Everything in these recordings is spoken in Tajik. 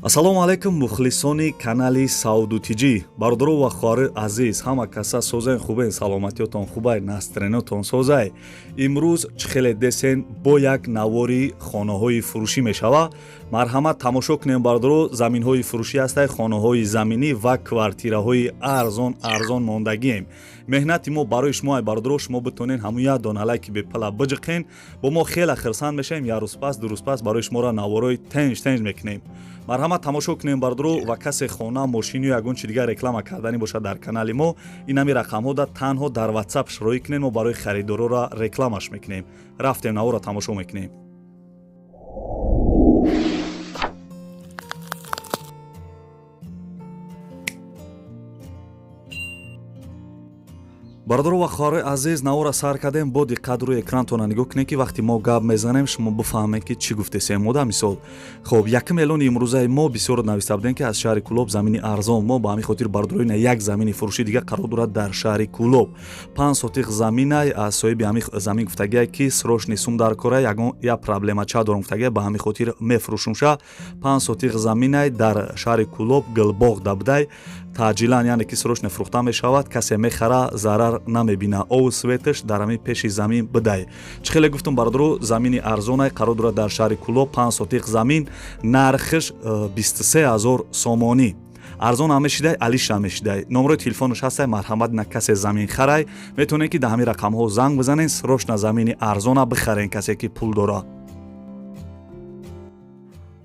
Ассалому алайкум, мухлисони канали Сауду Тиҷӣ, бародаро ва хоҳари азиз, ҳама каса созен, хубен, саломатиётон хубай, настроениятон созай. Имрӯз чӣ хеле десен бо як навори хонаҳои фурӯшӣ мешава. Марҳамат, тамошо кунем, бародаро. Заминҳои фурӯшӣ ҳастай, хонаҳои заминӣ ва квартираҳои арзон арзон мондагием. Меҳнати мо барои шумо, ай бародаро, шумо битонен ҳамун як дона лайки бепала биҷиқен, бо мо хеле хирсанд мешавем. Як рӯз пас, 2 рӯз пас барои шуморо наворои тенж тенж мекунем. Марҳамат, тамошо кунем, бародаро. Ва касе хона, мошин ё ягон чи дигар реклама карданӣ бошад дар канали мо, инами рақамҳо да танҳо дар WhatsApp широӣ кунем, мо барои харидорора рекламаш мекунем. Рафтем, наворо тамошо мекунем. Бародаро ва хоҳарои азиз, навора сар кардем. Бо диққат рӯи экрантона нигоҳ кунед, ки вақте мо гап мезанем, шумо бифаҳмед, ки чӣ гуфтесем. Мода мисол, хоб, якум эълони имрӯзаи мо. Бисёр нависта будем, ки аз шаҳри Кӯлоб замини арзон мо. Ба ҳамин хотир, бародаро, ина як замини фурӯши дига қарор дорад дар шаҳри Кӯлоб. 5 сотиқ заминай. Аз соҳиби ҳамин замин гуфтагие, ки срочный сум дар кора, ягон як проблемача дорам гуфтагие, ба ҳамин хотир мефурӯшумша. 5 сотиқ заминай дар шаҳри Кӯлоб, Гулбоғ дабдай. Таъҷилан, яъне ки срочно фурӯхта мешавад. Касе мехара, зарар намебина. Ову светаш дар ҳамин пеши замин бидай. Чӣ хеле гуфтум, бародаро, замини арзонай қарор дорад дар шаҳри Кӯлоб, 5 сотиқ замин, нархиш 23 000 сомонӣ. Арзон ҳам мешидай, алиш ҳам мешидай. Номерои телефонаш ҳастай. Марҳамат, на касе замин харай, метавонед, ки дар ҳамин рақамҳо занг бизанед, срочно замини арзона бихарен, касе ки пул дора.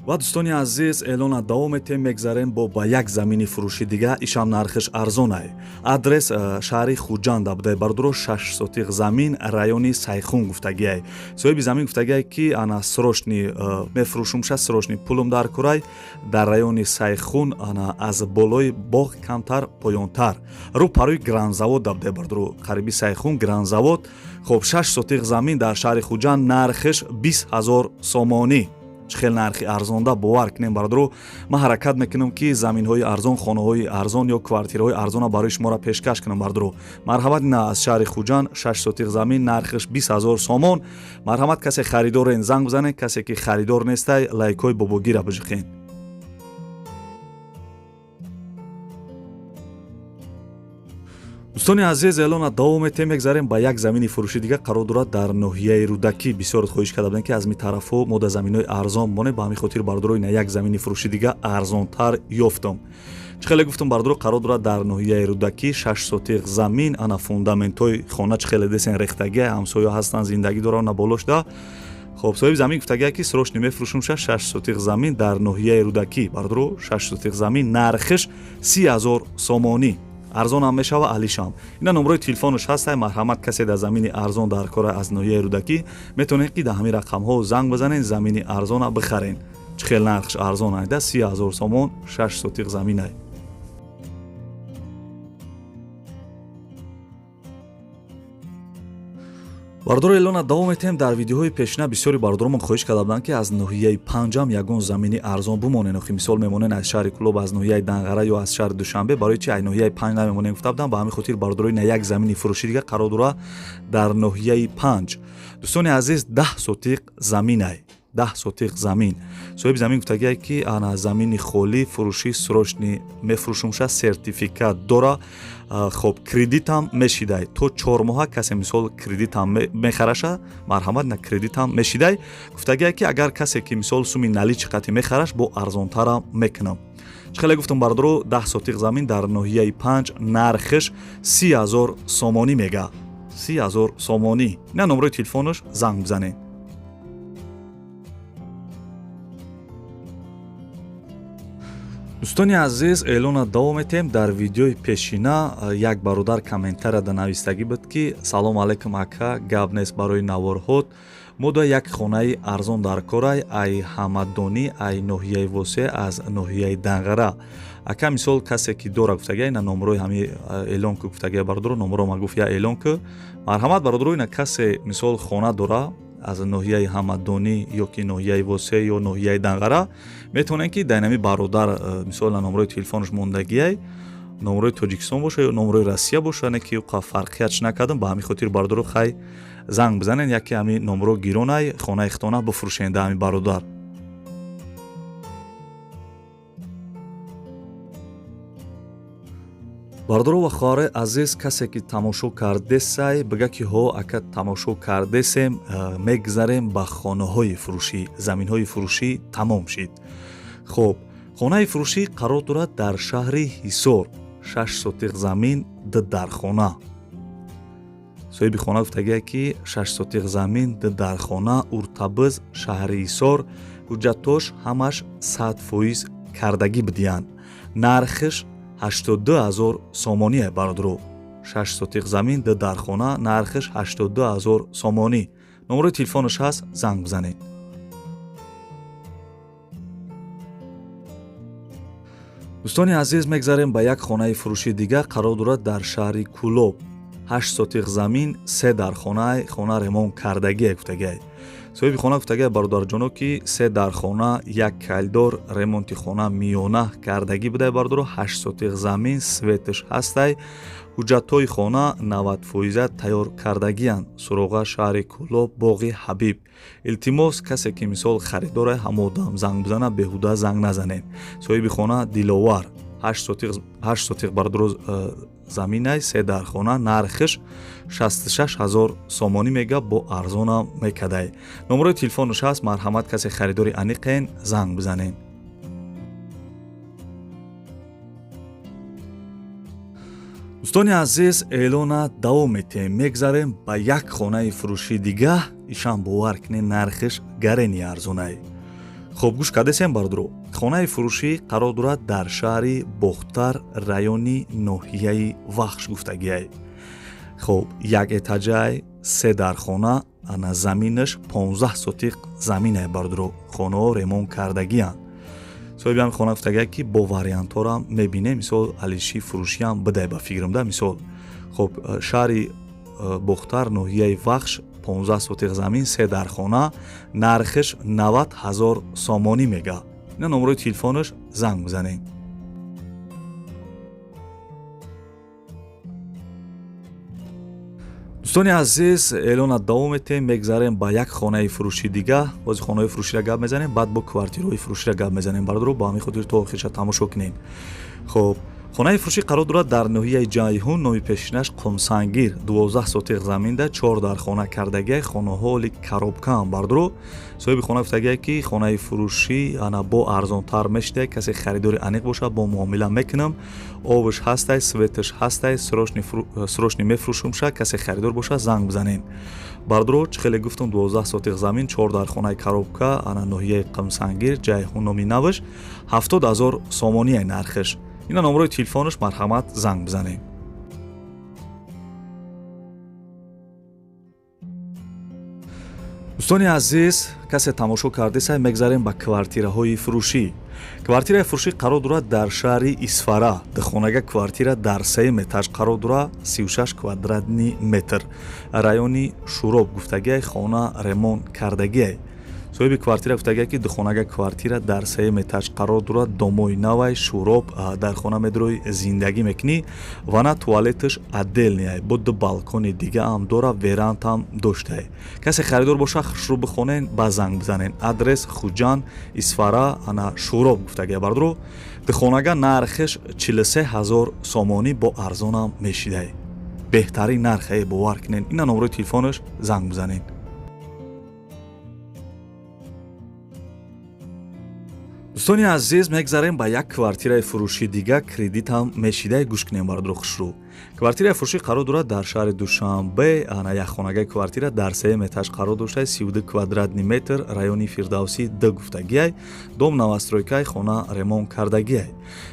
Ва дӯстони азиз, эълона давом метем, мегзарем бо ба як замини фурӯши дига. Ишам нархиш арзонай. Адрес шаҳри Хуҷанда будай, бародаро, 6 сотиқ замин, райони Сайхун гуфтагиай. Соҳиби замин гуфтагиай, ки ана срочный мефурӯшумша, срочный пулум дар курай. Дар райони Сайхун, ана аз болои боғ камтар поёнтар, рӯ парои гранзавод да будай, бародаро, қариби Сайхун гранзавод. Хоб, 6 сотиқ замин дар шаҳри Хуҷанд, нархиш 20 000 сомонӣ. Чӣ хел нархи арзонда, бовар кунем, бародаро. Ман ҳаракат мекунам, ки заминҳои арзон, хонаҳои арзон ё квартираҳои арзона барои шуморо пешкаш кунам, бародаро. Марҳамат, ина аз шаҳри Хуҷанд 6 сотиқ замин, нархиш 20 000 сомон. Марҳамат, касе харидорен, занг бизанед, касе ки харидор нестай, лайкҳои бобогира биҷиқен. Дӯстони азиз, эълона давом метем, мегзарем ба як замини фурӯши дига, қарор дорад дар ноҳияи Рӯдакӣ. Бисёр хоҳиш карда будем, ки аз ми тарафҳо мо дар заминҳои арзон монем. Ба ҳамин хотир, бародаро, ина як замини фурӯши дига арзонтар ёфтам. Чӣ хеле гуфтум, бародаро, қарор дорад дар ноҳияи Рӯдакӣ, 6 сотиқ замин. Ана фундаментҳои хона чӣ хеле десен рехтагия, ҳамсоё ҳастанд, зиндагӣ доранд на боло шуда. Хоб, соҳиби замин гуфтагия, ки срочный мефурӯшумша, 6 сотиқ замин дар ноҳияи Рӯдакӣ. Бародаро, 6 сотиқ замин, нархиш 30 000 сомонӣ. Арзон ҳам мешава, алишам. Ина номерои телефонаш ҳастай. Марҳамат, касе дар замини арзон дар кора аз ноҳияи Рӯдакӣ, метавонед, ки дар ҳамин рақамҳо занг бизанед, замини арзона бихарен. Чӣ хел нархш арзон айда, 30 000 сомон, 6 сотиқ заминай. Бародаро, эълона давом метиҳем. Дар видеоҳои пешина бисёри бародаромон хоҳиш карда буданд, ки аз ноҳияи Панҷам ягон замини арзон бимонен. Охи мисол мемонен аз шаҳри Кӯлоб, аз ноҳияи Данғара ё аз шаҳри Душанбе, барои чи аз ноҳияи Панҷ намемонем, гуфта будам. Ба ҳамин хотир, бародаро, ина як замини фурӯшӣ дига қарор дорад дар ноҳияи Панҷ. Дӯстони азиз, 10 сотиқ заминай, 10 сотиқ замин. Соҳиби замин гуфтагие, ки ана замини холӣ фурӯшӣ, срочный мефурӯшумша, сертификат дора. Хоб, кредитам мешидай то 4 моҳа. Касе мисол кредитам мехараша, марҳамат, на кредитам мешидай. Гуфтагие, ки агар касе ки мисол суми наличный қати мехараш, бо арзонтарам мекунам. Чӣ хеле гуфтум, бародаро, 10 сотиқ замин дар ноҳияи Панҷ, нархиш 30 000 сомонӣ мега, 30 000 сомонӣ. На номерои телефонаш, занг бизанед. Дӯстони азиз, эълона давом метиҳем. Дар видеои пешина як бародар комментарияда навистагӣ буд, ки салом алайкум, ака, гап нест барои наворҳот, мо да як хонаи арзон дар корай, ай Ҳамадонӣ, ай ноҳияи Восе, аз ноҳияи Данғара. Ака, мисол касе ки дора, гуфтагия, ина номерои ҳами эълон ку, гуфтагия. Бародаро, номеро ма гуфт, я эълон ку. Марҳамат, бародаро, ина касе мисол хона дора аз ноҳияи Ҳамадонӣ ё ки ноҳияи Восе ё ноҳияи Данғара, метавонем, ки дар инами бародар мисол номерои телефонаш мондагиай, номерои Тоҷикистон боша ё номерои Россия боша, не ки фарқиятш накардам. Ба ҳамин хотир, бародаро, хай занг бизанед, яке ҳамин номеро гиронай, хонаи хитона бифурӯшед да ҳамин бародар. Бародаро ва хоҳарои азиз, касе ки тамошо кардесай, бига ки ҳо, ака, тамошо кардесем. Мегзарем ба хонаҳои фурӯшӣ. Заминҳои фурӯшӣ тамом шид. Хуб, хонаи фурӯшӣ қарор дорад дар шаҳри Ҳисор, 6 сотиқ замин, ду дархона. Соҳиби хона гуфтагие, ки 6 сотиқ замин, ду дархона, Уртабиз, шаҳри Ҳисор, ҳуҷҷатош ҳамаш 100% кардагӣ бидиҳанд. Нархиш 82 000 сомоние, бародаро. 6 сотиқ замин, ду дархона, нархиш 82 000 сомонӣ. Номерои телефонаш ҳаст, занг бизанед. Дӯстони азиз, мегзарем ба як хонаи фурӯшии дигар. Қарор дорад дар шаҳри Кӯлоб, 8 сотиқ замин, се дархона, хона ремонт кардагие, гуфтагиай соҳиби хона. Гуфтагиай, бародарҷоно, ки се дархона, як калидор, ремонти хона миёна кардагӣ будай, бародаро. 8 сотиқ замин, светаш ҳастай, ҳуҷҷатҳои хона 90 фоиза тайёр кардагиянд. Суроға: шаҳри Кӯлоб, боғи Ҳабиб. Илтимос, касе ки мисол харидора, ҳамо одам занг бизана, беҳуда занг назанед. Соҳиби хона Диловар. 8 сотиқ, бародаро, заминай, се дархона, нархиш 66 000 сомонӣ мега, бо арзонам мекадай. Номерои телефонаш ҳаст, марҳамат, касе харидори аниқен, занг бизанед. Дӯстони азиз, эълона давом метиҳем. Мегзарем ба як хонаи фурӯшии дига. Ишам, бовар кунед, нархиш гарени арзонай. Хуб, гӯш кардесем, бародаро. Хонаи фурӯшӣ қарор дорад дар шаҳри Бохтар, райони ноҳияи Вахш, гуфтагиай. Хуб, як этажай, се дархона, ана заминаш 15 сотиқ заминае, бародаро. Хонаҳо ремонт кардагианд. Соҳиби ҳами хона гуфтагиай, ки бо вариантҳорам мебинем, мисол, алиши фурӯшиам бидай, ба фикрам да, мисол. Хуб, шаҳри Бохтар, ноҳияи Вахш, 15 сотиқ замин, се дархона, нархиш 90 ҳазор сомонӣ мега. Ина номерои телефонаш, занг бизанед. Дӯстони азиз, эълона давом метиҳем. Мегзарем ба як хонаи фурӯши дига. Бози хонаҳои фурӯширо гап мезанем, баъд бо квартираҳои фурӯширо гап мезанем, бародаро. Ба ҳамин хотир то охирша тамошо кунед. Хуб, хонаи фурӯшӣ қарор дорад дар ноҳияи Ҷайҳун, номи пешинаш Қумсангир, 12 сотиқ заминда, чор дархона кардагиай, хонаҳо оли коробкаам, бародаро. Соҳиби хона гуфтагиай, ки хонаи фурӯшӣ ана бо арзонтар мешидай, касе харидори аниқ бошад, бо муомила мекунам. Обш ҳастай, светаш ҳастай, срочный мефурӯшумша. Касе харидор бошад, занг бизанед, бародаро. Чӣ хеле гуфтум, 12 сотиқ замин, чор дархонаи коробка, ана ноҳияи Қумсангир, Ҷайҳун номи навш, 70 000 сомонияй нархиш. Ина номерои телефонаш, марҳамат, занг бизанед. Дӯстони азиз, касе тамошо кардесай, мегзарем ба квартираҳои фурӯшӣ. Квартираи фурӯшӣ қарор дорад дар шаҳри Исфара, духонага квартира дар сеюм этаж қарор дорад, 36 квадратный метр, райони Шуроб, гуфтагиай. Хона ремонт кардагиай. Соҳиби квартира гуфтагиай, ки духонага квартира дар сеюм этаж қарор дорад, домои навай, Шуроб, дар хона медрои, зиндагӣ мекунӣ. Вана туалеташ отдельный, бо ду балкони дигаам дора, верандам доштае. Касе харидор боша, хушрӯ бихонен, ба занг бизанен. Адрес: Хуҷанд, Исфара, ана Шуроб, гуфтагиай, бародаро. Духонага нархиш 43 ҳазор сомонӣ, бо арзонам мешидай. Беҳтарин нархе, бовар кунен. Ина номерои телефонаш, занг бизанед. Дӯстони азиз, мегзарем ба як квартираи фурӯши дига, кредитам мешидай. Гӯш кунем, бародаро, хушрӯ. Квартираи фурӯшӣ қарор дорад дар шаҳри Душанбе, ана якхонагаи квартира дар сеюм этаж қарор доштае, 32 квадратный метр, райони Фирдавсӣ д, гуфтагиай. Дом новостройкаи, хона ремонт кардагиай.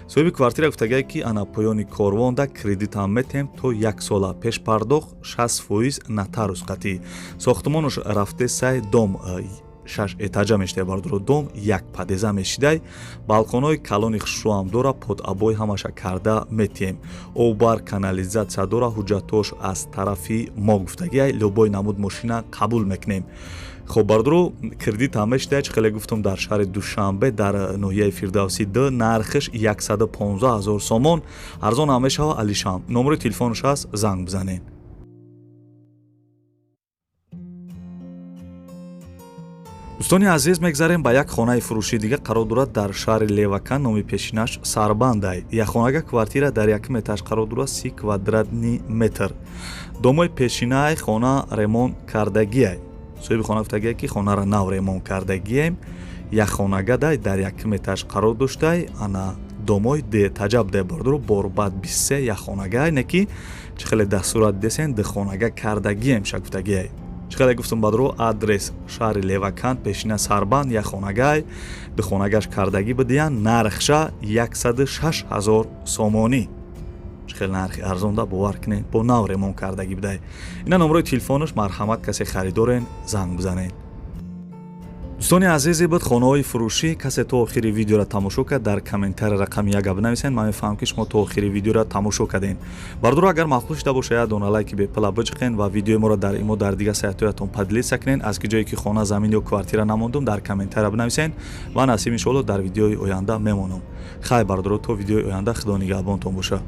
Соҳиби квартира гуфтагиай, ки ана поёни корвонда кредитам метем то як сола, пешпардохт 60%, нотариус қатъӣ. Сохтмонаш рафтесай, дом шаш этажа мешидай, бародаро. Дом як подъезда мешидай, балконҳои калони хушрӯам дора, под обои ҳамаша карда метиҳем. Обар, канализатсия дора, ҳуҷҷатҳош аз тарафи мо, гуфтагиай. Любой намуд мошина қабул мекунем. Хоб, бародаро, кредит ҳам мешидай. Чӣ хеле гуфтум, дар шаҳри Душанбе, дар ноҳияи Фирдавсӣ д, нархиш 115 ҳазор сомон, арзон ҳам мешава, алишам. Номерои телефонаш ҳаст, занг бизанед. Дӯстони азиз, мегзарем ба як хонаи фурӯшии дига. Қарор дорад дар шаҳри Левакан, номи пешинаш Сарбандай. Якхонага квартира дар якум этаж қарор дорад, 30 квадратный метр. Домои пешинаи хона ремонт кардагиай. Соҳиби хона гуфтагие, ки хонаро нав ремонт кардагием. Якхонага дай дар якум этаж қарор доштай. Ана домои деэтажа буде, бардоро, борбад 23, якхонага не ки чӣ хеле дар сурат десен, духонага кардагием ша гуфтагиай. Чӣ хеле гуфтум, бадро, адрес шаҳри Леваканд, пешина Сарбанд, якхонагай, духонагаш кардагӣ бидиян. Нархша 106 ҳазор сомонӣ. Чӣ хеле нархи арзон да, бовар кунед, бо нав ремонт кардагӣ бидай. Ина номерои телефонаш, марҳамат, касе харидорен, занг бизанед. Дӯстони азизе, буд хонаҳои фурӯшӣ. Касе то охири видеоро тамошо кард, дар комментария рақами яка бинависед, ман мефаҳмам, ки шумо то охири видеоро тамошо кардем. Бардоро, агар маъқул шуда боша, як дона лайки бепила биҷиқен ва видеои моро дар имо, дар дигар сайтҳоятон поделиться кунед. Аз ки ҷое ки хона, замин ё квартира намондум, дар комментария бинависед ва насиб, иншоалло, дар видеои оянда мемонам. Хайр, бардоро, то видеои оянда, худо нигаҳбонтон боша.